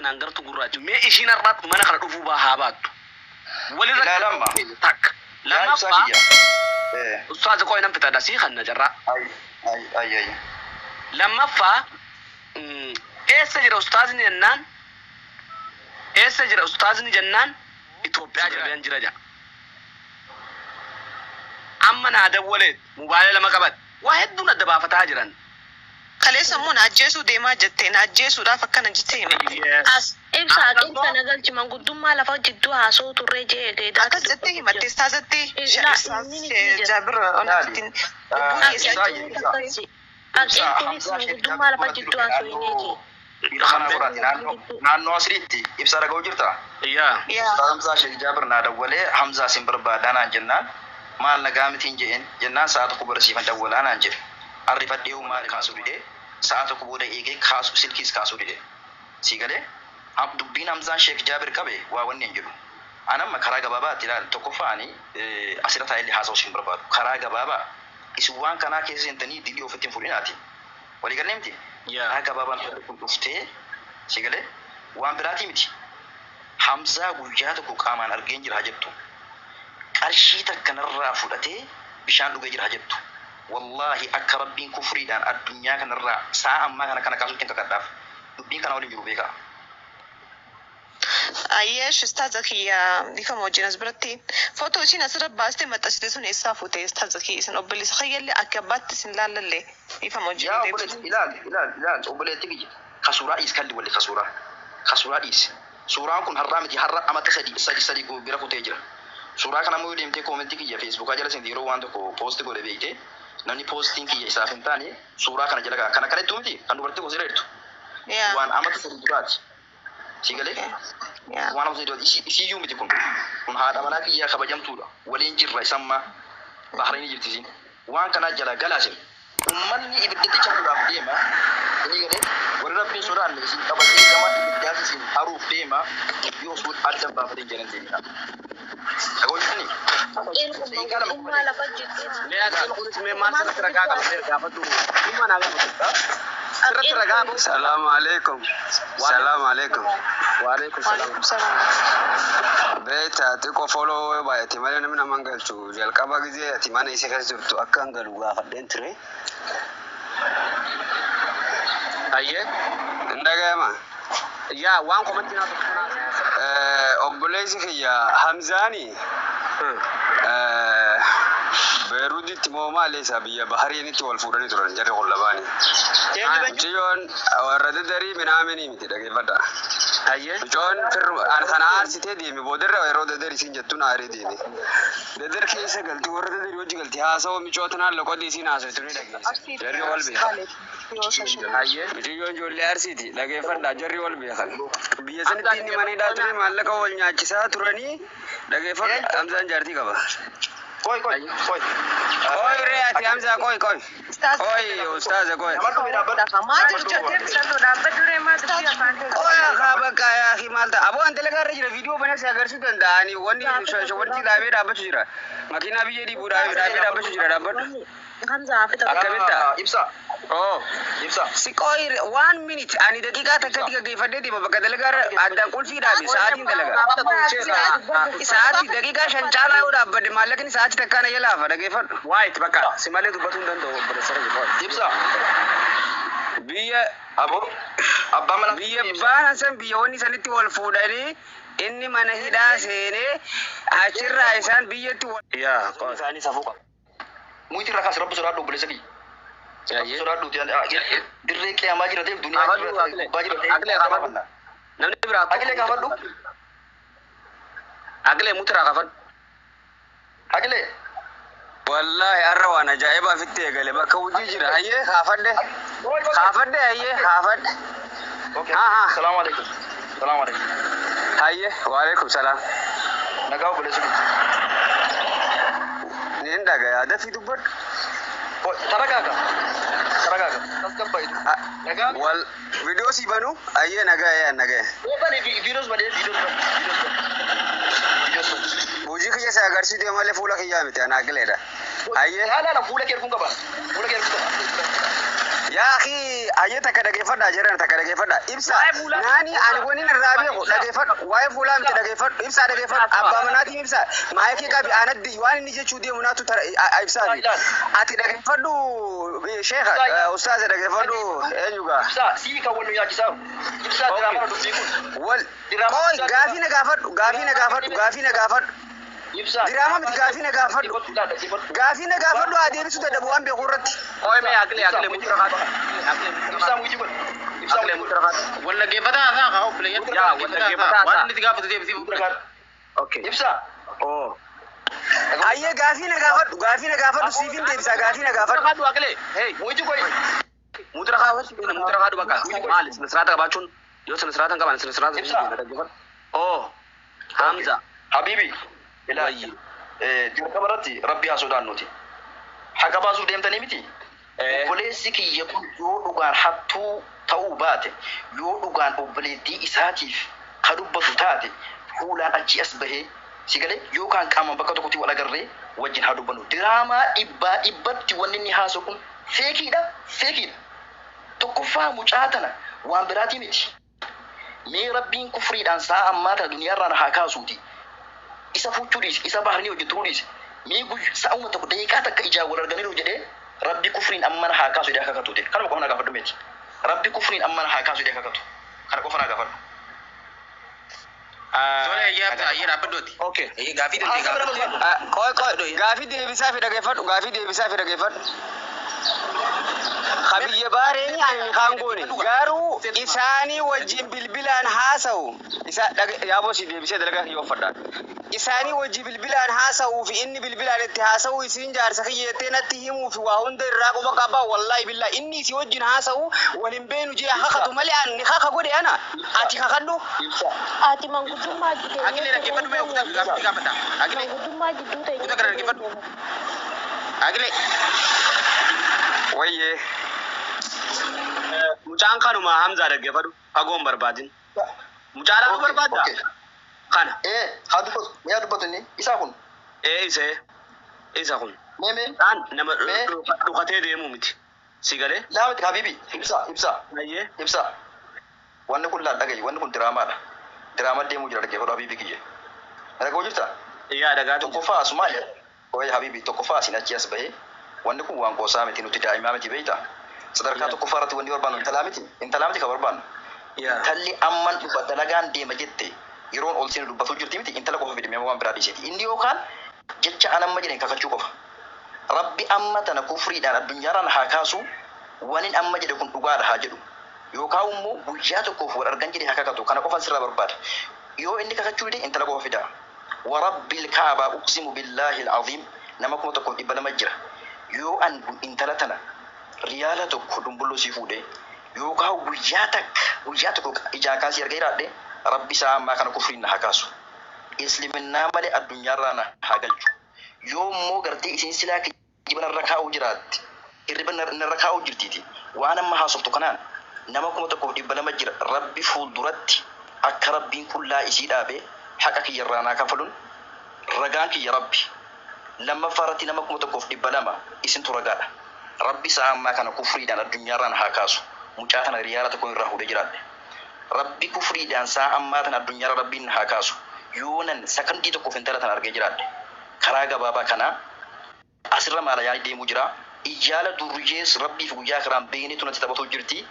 Kanaan gartu gurraacha. Mee ishiin har'a mana kana dhufuu baa haa baattu. Walirra Ilaali amma. Takka. Yaa ibsaa Lammaffaa kiyya. Eh. Ustaaza qoy nan fixadha sii kanna carraa. Ay ay ay ay. Lammaffaa eessa jira ustaazni jennaan, eessa jira ustaazni jennaan, Itoophiyaa jira jira jedha. Amma naa dawwalee mobaayila lama qabate waa hedduun adda baafataa jiran. Kaleessa immoo na ajjeesuu deemaa jettee, na ajjeesuudhaaf akkana jettee himatte. Yes. As ibsa Amma aqilta immoo na galchi manguddummaa lafa jidduu haasa'u turree jee geedaatti Akkas jettee dubbatu himatte jira. ustaazatti La ustaaz inni ni jira. Jaabir Ilaali. onattiin lubbuu keessa Ibsaa Aqiltuunis ibsaa. akkasi. Ibsaa Aqiltuunis Hamzaa Sheek Jaabir manguddummaa lafa biratti jidduu dhufe haasa'u inni naannoo jee. dhiira kanaa godhaati naannoo Mangudduu. naannoo asiriitti ibsaa dhaga'u jirta. Yaa. Yaa. Ustaaz Hamzaa Sheek Jaabir naa dawwalee Hamzaa sin barbaadaa naan jennaan maal nagaa mitiin je'een jennaan sa'a tokko booda siifan dawwalaa naan jedhe. Arrifadhee hoo maali kaasuu didee sa'a tokko booda eegee kaasu silkiis kaasuu dide. Sii galee dubbiin Hamzaan Sheek Jaabir qabe waa wanni hin jedhu. An amma karaa gabaabaatti ilaali tokkoffaa ani asirra taa'ellee haasa'uu sin barbaadu. Karaa gabaabaa isin waan kanaa keessa seentanii dilii ofitti hin fudhinaati. Walii gallee miti? Yaa. Karaa gabaabaan intalli kun dhuftee sii galee waan biraatii miti. Hamzaa guyyaa tokko qaamaan argeen jira haa jettu. Qarshii takka narraa fudhatee bishaan dhugee jira haa jettu. Wallaahi akka Rabbiin kufriidhaan addunyaa kanarraa sa'a ammaa kana kana kaasutti hin kakadhaaf. Dubbiin kanaa waliin jiru beekaa. Ayyeesh ustaaza kiyya, dhiifama wajjin, as biratti footoo isiin asirra baastee maxxansite sun eessaa fuute, ustaaza kiyya? Isin obboleessa kiyyallee akka abbaatti isin laallallee, dhiifama wajjin Yaa nu obboleetti deebisuu. Ilaali ilaali ilaali obboleetti kiyya, ka suuraa dhiisi, kalli walli ka suuraa dhiisi. Suuraan kun har'aa miti, har'a amata sadi bira kutee jira. Suuraa kana immoo yoo deemtee koomentii kiyya Facebookaa jala seente, yeroo waan tokko post godhe beeyte, namni postiin kiyya isaaf hin taane suuraa kana jala kan akkana jettuu miti, kan dubartii tokko sirra jirtu. Yaa. Waan amata 3 duraati. Sii galee? Yaa. Waan amata 3 duraati. Isiiyyuu miti kun. Kun haadha manaa kiyyaa kabajamtuudha. Waliin jirra isammaa. Bahrainii jirti isiin. Waan kanaa jalaa galaa isin. Ummanni ibiddatti cabuudhaaf deema. Isinii galee? Warri Rabbiin sodaanne isin qabatee gama ibiddaatti isin haruuf deema. Dubbii osoo adda hin baafatin jala hin deeminaa. Dhaga'uu jirtanii? Aqeel kun Daqiiqaa 2 qofa manguddummaa deema. lafa jidduu Mee aqeel kunis mee maal sirratti ragaa qaba mee gaafadhu. Dhimma naa gaafatu. Sirratti Aqeel ragaa kun qabu. Salaamu alaikum. Salaamu alaikum. Waalaikum salaam. Waalaikum salaam. Beektaa, xiqqoo follow yoo baay'ate malee namni nama hin galchu. Jalqaba gizee ati mana isii keessa jirtu akka hin galu gaafadheen ture. Ayyee. Hin dhaga'ama. Yaa waan komantii naa tokko naa. Obboleessi kiyya Hamzaani Beeruutitti moo maali isa biyya Bahariinitti wal fuudhanii turan jarri kun lamaani. Mucayyoon warra dadarii minaaminii miti, dhageeffadha. Ayyee. Mucayyoon firru an kana aarsitee deemi, boodarra yeroo dadar isiin jettu na aaree deeme. Dadar keessa galti, warra dadarii wajji galti, haasawaa micoo tanaan loqodii isiin haasoftu ni dhageessa. Arsii Jarri wal beekan. Ayyee. Mucayyoon ijoollee Arsiiti, dhageeffadha, jarri wal beekan. Biyya sanitti inni mana hidhaa ture, maallaqa wal nyaachisaa turanii, dhageeffadhu, Hamzaan jaartii qaba. Qoy qoy qoy. Qoy ree ati Hamzaa, qoy qoy. Qoy ustaaza, qoy. Nama dhufe dhaabbadhu. Maa jirtu? Qoy haa bakka yaa akhi, maal ta'a? Aboo, an dalagaa irra jira, viidiyoo banee si agarsiisuu danda'a. Ani wanni wanti dhaabee dhaabbachuu jira. Makiinaa biyyee dhiibuu dhaabee dhaabee dhaabbachuu jira, dhaabbadhu. Hamza haa fixatu. Akkamitta? Ibsa. Oh. Ibsa. Si qoy one minute, ani daqiiqaa takkatti gaggeeffadhee deema, bakka dalagaa irra addaan qulfii dhaabe, sa'aatiin dalagaa. Sa'aatii daqiiqaa 5 caalaa yoo dhaabbadhe maallaqni sa'aatii takkaa na jalaa hafa, dhageeffadhu. Waa itti bakka si malee dubbatuu hin danda'u obboleessa kiyya. Ibsa. Biyya Aboo abbaa manaa biyya baanan san, biyya wanni sanitti wal fuudhanii, inni mana hidhaa seenee, achirraa isaan biyyatti wal Yaa qoy. Isaanii safuu qaba. Muyti irraa kaasi, Rabbi sodaadhu, obboleessa kiyya. Rabbi sodaadhu, dirree qiyaamaa jira ta'eef duniyaa Kaafadhu jira ta'e Aqilee. gubbaa jira ta'e Aqilee, kaafadhu. Namni biraa tokko. Aqilee, kaafadhu. Aqilee, muti irraa kaafadhu. Aqilee. Wallaahi har'a waan ajaa'ibaa fitti eegale, bakka hojii jira. Hayyee, kaafadhe. Kaafadhe, hayyee, kaafadhe. Okay. Haa haa. Salaamu alaikum. Salaamu alaikum. Hayyee, waalaikum salaam. Nagaa, obboleessa kiyya. Niin dhagaya, dafii dubbadhu. Taragaaga. Taragaaga. Tasgabba'itu. Nagaa. Wal viidiyoo si banu, hayyee, nagaa yaa nagaa. Bani viidiyoos banee, viidiyoos bani, viidiyoos bani. Viidiyoos bani. Hojii kiyya si agarsiisuu malee fuula kiyyaa miti, ana aqileedha. Hayyee. Haala haala fuula kee arguun qaba. Fuula kee arguun qaba. Yaa akhi, hayyee, takka dhageeffadhaa jedhan, takka dhageeffadhaa. Ibsa naani ani wani irraa Dhageeffadhu, waa'ee fuulaa miti, dhageeffadhu. Ibsaa, dhageeffadhu. Abbaa manaatiin ibsaa. Maayikii qabi aanaddi waan inni jechuu deemu naatu ibsaa fi. Ati dhageeffadhu, sheekha, ustaaza, dhageeffadhu, eenyugaa. Ibsaa, sii kan wal nu yaachisaa. Ibsaa, diraamaa dubbii kun. Wal qoy, gaafii na gaafadhu, gaafii na gaafadhu, gaafii na gaafadhu. Ibsaa. Diraamaa miti, gaafii na gaafadhu. Gaafii na gaafadhu, haa deebisuu dadhabu waan beeku irratti. Qoy mee, aklee aklee mutura kaatu. Ibsaa, mucii godhu. Ibsaa, Aklee mutura kaatu. Wal dhaggeeffataa haasaa kaa obboleeyyan. Yaa, wal dhaggeeffataa haasaa. Waan inni itti gaafatu deebisee fuudhu. Okay. Ibsaa. Oh. Hayyee, gaafii na gaafadhu, gaafii na gaafadhu, siifin deebisaa, gaafii na gaafadhu. Kaadu aklee. Hey. Mucii godhu. Mutura kaatu, mutura kaadu bakka. Maali sina siraata qabaachuun yoo sina siraata hin qaban sina siraata. Ibsaa. Oh. Hamza. Habibi. Ilaali. Jalqaba irratti rabbi haa sodaannuti. Haqa baasuuf deemtanii miti. Obboleessi kiyya kun yoo dhugaan hattuu ta'uu baate, yoo dhugaan obboleettii isaatiif ka dubbatu taate, fuulaan achi as bahee si galee yookaan qaamaan bakka tokkotti wal agarree wajjin haa dubbannu. Diraamaa dhibbaa dhibbatti wanni inni haasa'u kun feekiidha, feekiidha. Tokkoffaa mucaa tana waan biraatii miti. Mee rabbiin kufriidhaan sa'a ammaa tana duniyaarraan haa kaasuuti. Isa fuuchuu dhiisi, isa baharanii hojjetuu dhiisi. Mee sa'uma tokko daqiiqaa takka ijaan wal arganiiru jedhee rabbi kufriin ammana haa kaasu jedhee akka kakatuute. Kanuma qofa na gaafadhu meeti. Rabbi kufriin ammana haa kaasu jedhee akka kakatu. Kana qofa na gaafadhu. Tole, ayyee ayyee dhaabbaddooti. Okay. Ayyee, gaafii dandee gaafadhu. Qoy qoy, gaafii deebisaa fi dhageeffadhu, gaafii deebisaa fi dhageeffadhu. Kabiyya baareen ani kaan goone garuu isaanii wajjin bilbilaan haasa'u isa yaaboo si deebisee dalagaa kiyya uffadhaan. Isaanii wajjin bilbilaan haasa'uu fi inni bilbilaan itti haasa'uu isiin jaarsa kiyya jettee natti himuu fi waa hunda irraa quba qaba, wallaahi billaa inni isii wajjin haasa'u wal hin beenu jee kakatu malee ani kaka godhe ana ati kakadhu. Ati manguddummaa jidduu Akilee, dhaggeeffadhu mee, kutaa gaafii gaafata. Akilee. Manguddummaa jidduu ta'e. Kutaa kana dhaggeeffadhu. Akilee. Wayyee. Mucaan kanuma Hamzaa, dhaggeeffadhu. Fagoon barbaadin. Mucaa lama barbaadda? Kana. Ee, haa dubbatu, mee haa dubbatu inni isaa kun. Ee, isee. Isa kun. Mee mee. Mucaan nama Mee? dhukatee deemu miti. Si galee? Laa miti, habibi, ibsa, ibsa. Ayyee. Ibsa. Wanni kun laal dhagayi, wanni kun diraamaadha. Diraamaa deemuu jira, dhaggeeffadhu habibi kiyya. Dhaga'uu jirtaa? Yaa, dhagaatu. Tokkoffaa asumaa oye habibi, tokkoffaa asin achi as bahee wanni kun waan qoosaa miti, nuti daa'imaa miti, beektaa? Sadarkaa tokkoffaa irratti wanni barbaannu intalaa miti, intalaa miti ka barbaannu. Yaa. Intalli amman dhufa dalagaan deema jette yeroon ol seenu dubbatu jirti miti, intala qofa fidime waan biraa dhiiseeti. Inni yookaan jecha an amma jedhen kakachuu qofa. Rabbi amma tana kufriidhaan addunyaarraan haa kaasu, wanin amma jedhe kun dhugaadha haa jedhu. Yookaan immoo guyyaa tokkoof wal argan jedhe haa kakatu, kana qofa sirraa barbaada. Yoo inni kakachuu dide, intala qofa fida. ورب الكعبة أقسم بالله العظيم nama 1200 jira. Yoo an intala tana riyaala tokko dumbulloo sii fuudhe yookaan guyyaa takka, guyyaa tokko ijaan kaasii arga jiraadhe, rabbi isaa ammaa kana kufriin na haa kaasu. Isliminnaa malee addunyaarraa na haa galchu. Yoo immoo gartee isin silaa kijiba narra kaa'uu jiraatte, hirriba narra kaa'uu jirtiiti. Waan amma haasoftu kanaan nama 1200 jira, rabbi fuulduratti akka rabbiin qullaa isii dhaabee haqa kiyyarraa naa kafaluun ragaan kiyya rabbi. Lammaffaa irratti nama 1200 isintu ragaadha. Rabbi isaa ammaa kana kufriidhaan addunyaarraan haa kaasu. Mucaa kana riyaala tokko irraa fuudhee jiraadhe. Rabbi kufriidhaan isaa ammaa tana addunyaarra rabbiin haa kaasu. Yoonan sakandii tokkoof intala tana argee jiraadhe. Karaa gabaabaa kanaa asirra maala yaani deemuu jira. Ijjaala durriyees rabbiif guyyaa karaan beeknetu natti taphatuu jirti.